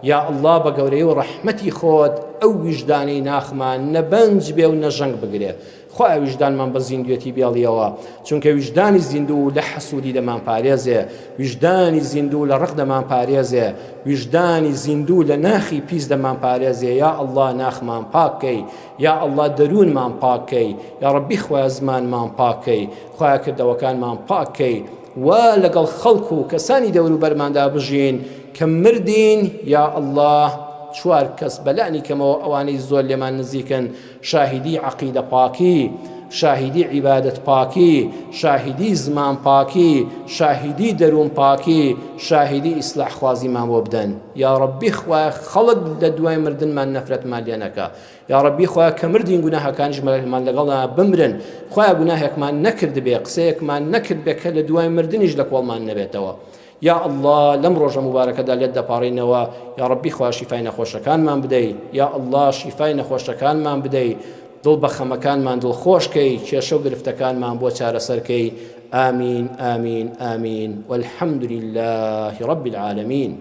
یا اللە بە گەورەی و ڕەحمەتی خۆت ئەو ویژدانەی ناخمان نە بەنج بێ و نە ژەنگ بگرێ. خوایە ویژدانمان بە زیندوێتی بێڵیەوە چونکە ویژدانی زیندوو لە حەسوودی دەمانپارێزێ ویژدانی زیندوو لە ڕق دەمانپارێزێ ویژدانی زیندوو لە ناخی پیس دەمانپارێزێ یا اللە ناخمان پاک کەی یا اللە دەروونمان پاک کەی یا ڕەبی خوایە زمانمان پاک کەی خوایە کردەوەکانمان پاک کەی وا لەگەڵ خەڵک و کەسانی دەوروبەرماندا بژین کە مردین یا اللە چوار کەس بەلانی کەمەوە ئەوانەی زۆر لێمان نزیکن شاهیدی عەقیدە پاکی، شاهیدی عیبادەت پاکی، شاهیدی زمان پاکی، شاهیدی دەروون پاکی، شاهیدی ئیسلاح خوازیمان بۆ بدەن. یاڕەبی خوایە خەڵک لە دوای مردنمان نەفرەتمان لێ نەکا. یاڕەبی خوایە کە مردین گوناهەکانیشمان لەگەڵا بمرن. خوایە گوناهێکمان نەکردبێ، قسەیەکمان نەکردبێ کە لە دوای مردنیش لە کۆڵمان نەبێتەوە. یا اللە لەم ڕۆژە موبارەکەدا لێت دەپاڕێینەوە یا ڕەبی خوا شیفای نەخۆشەکانمان بدەی یا اللە شیفای نەخۆشەکانمان بدەی دڵ بە خەمەکانمان دڵخۆش کەی کێشە و گرفتەکانمان بۆ چارەسەر کەی ئامین ئامین ئامین والحمد لله رب العالمین.